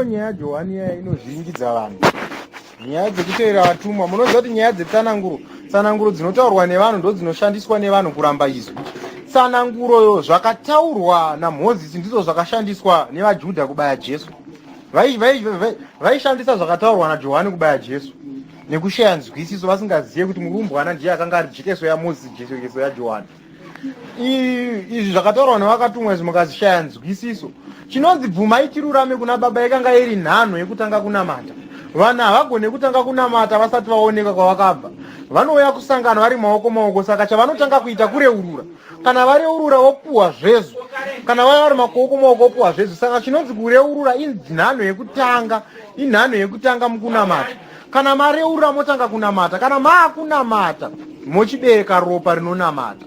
Iyo nyaya yaJohani iya inozviringidza vanhu. Nyaya dzekuteera vatumwa, munoziva kuti nyaya dzetsananguro, tsananguro dzinotaurwa nevanhu ndodzinoshandiswa nevanhu kuramba izwi. Tsananguro zvakataurwa naMozisi ndizvo zvakashandiswa nevaJudha kubaya Jesu. Vaishandisa zvakataurwa naJohani kubaya Jesu nekushaya nzwisiso vasingazive kuti murumbwana ndiye akanga ari jekeso yaMozisi, jekeso yaJohani. Izvi zvakataurwa nevakatumwa izvi mukazishaya nzwisiso. Chinonzi bvumai tirurame kuna baba yakanga iri nhanho yekutanga kunamata. Vanhu havagone kutanga kunamata vasati vaonekwa kwavakabva. Vanouya kusangano vari maoko maoko, saka chavanotanga kuita kureurura. Kana vareurura vopuwa zvezo, kana vaya vari maoko maoko vopuwa zvezo. Saka chinonzi kureurura inhanho yekutanga, inhanho yekutanga mukunamata. Kana mareurura motanga kunamata, kana maakunamata mochibereka ropa rinonamata.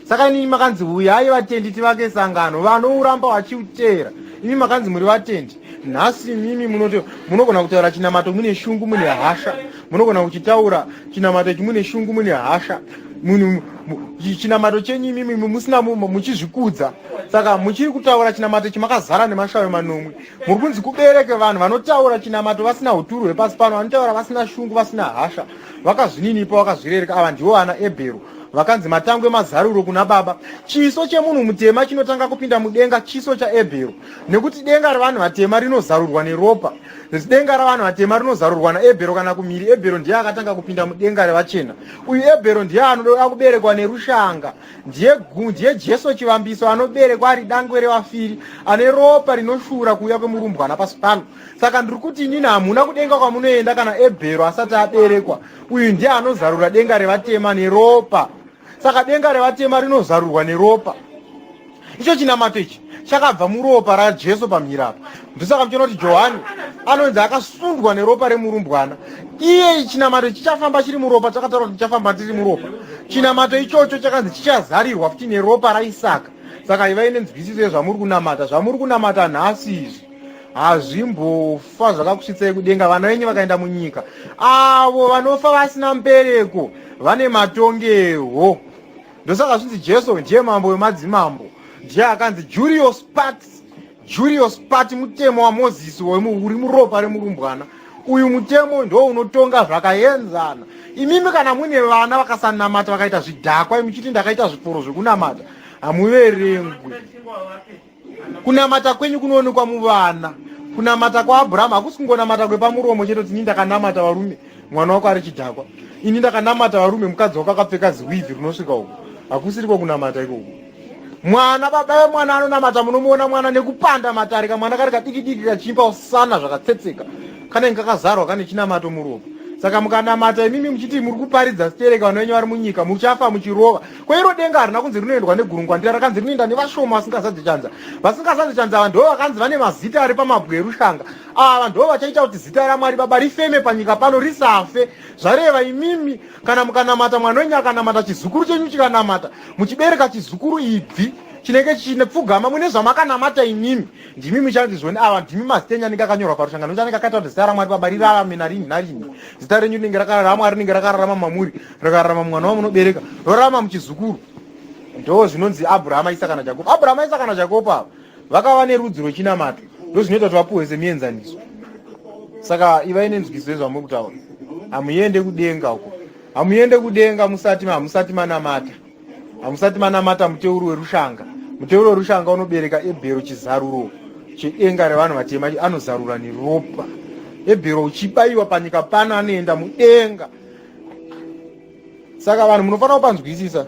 Saka inini makanzi huyai vatendi tivake sangano, vanouramba vachiuteera. Imi makanzi muri vatendi, nhasi imimi munogona kutaura chinamato mune shungu, mune hasha. Munogona kuchitaura chinamato ichi mune shungu, mune hasha. Chinamato chenyu imimi musina muchizvikudza. Saka muchiri kutaura chinamato ichi makazara nemashayo manomwe. Muri kunzi kubereke vanhu vanotaura chinamato vasina uturu hwepasi pano, vanotaura vasina shungu, vasina hasha, vakazvininipa, vakazvirereka. Ava ndivo vana Ebheru vakanzi matangwe mazaruro kuna baba. Chiso chemunhu mutema chinotanga kupinda mudenga chiso chaEbheru, nekuti denga revanhu vatema rinozarurwa neropa. Denga ravanhu vatema rinozarurwa naEbhero kana kumhiri. Ebhero ndiye akatanga kupinda mudenga revachena. Uyu Ebhero ndiye anoda kuberekwa nerushanga. Ndiye, ndiye Jesu chivambiso anoberekwa ari dangwe revafiri ane ropa rinoshura kuuya kwemurumbwana pasi pano. Saka ndiri kuti inini hamuna kudenga kwamunoenda kana Ebhero asati aberekwa. Uyu ndiye anozarura denga revatema neropa. Saka denga revatema rinozarurwa neropa. Icho chinamato ichi chakabva muropa raJesu pamhiri apa. Ndosaka muchiona kuti Johani anonzi akasundwa neropa remurumbwana. Iye chinamato chichafamba chiri muropa, chakataura kuti chichafamba tiri muropa. Chinamato ichocho chakanzi chichazarirwa futi neropa raIsaka. Saka ivai nenzwisiso yezvamuri kunamata. Zvamuri kunamata nhasi izvi hazvimbofa zvakakusvitsai kudenga. Vana venyu vakaenda munyika, avo vanofa vasina mbereko vane matongerwo. Ndosaka zvinzi Jesu ndiye mambo wemadzimambo, ndiye akanzi Julius Pax. Julius Pat mutemo waMozisi uri muropa remurumbwana. Uyu mutemo ndo unotonga zvakaenzana. Imimi kana mune vana vakasanamata vakaita zvidhakwa, muchiti ndakaita zviporo zvekunamata, hamuverengwi. Kunamata kwenyu kunoonekwa muvana. Kunamata kwaAbraham hakusi kungonamata kwepamuromo chete kuti ini ndakanamata varume, mwana wako ari chidhakwa. Ini ndakanamata varume, mukadzi wako akapfeka ziwivhi rinosvika uko. Hakusiriko kunamata ikoko. Mwana, baba vemwana anonamata, munomuona mwana nekupanda matare, kamwana kari kadiki diki kachiimba usana zvakatsetseka, kanenge kakazarwa kane chinamato muropa. Saka mukanamata imimi muchiti muri kuparidza stereka vana venyu vari munyika, muchafa muchirova. Ko iro denga harina kunzi rinoendwa negurungwandira, rakanzi rinoenda nevashoma vasingazadze chanza. Vasingazadze chanza ava ndivo vakanzi vane mazita ari pamabwe erushanga. Ava ndivo vachaita kuti zita raMwari Baba rifeme panyika pano risafe. Zvareva imimi kana mukanamata mwana wenyu akanamata, chizukuru chenyu chikanamata, muchibereka chizukuru ibvi chinenge chinepfugama mune zvamakanamata imimi, ndimi muchanzi zvoni ava ndimi mazita enyu anenge akanyorwa parushanga, nokuti anenge akaita kuti zita raMwari Baba rirarame narini narini. Zita renyu rinenge raMwari rinenge rakararama mamuri, rikararama mwana wamunobereka, rorarama muchizukuru. Ndo zvinonzi Abrahama, Isaka naJakobo. Abrahama, Isaka naJakobo ava vakava nerudzi rwechinamato, ndo zvinoita kuti vapuhwe semienzaniso. Saka ivai nenzwisiso yezvamuri kutaura. Hamuende kudenga uko, hamuende kudenga musati hamusati manamata, hamusati manamata muteuro werushanga. Muteuro werushanga unobereka Ebhero, chizaruro chedenga revanhu vatema, anozarura neropa. Ebhero uchibayiwa panyika pano anoenda mudenga. Saka vanhu munofanira kupanzwisisa.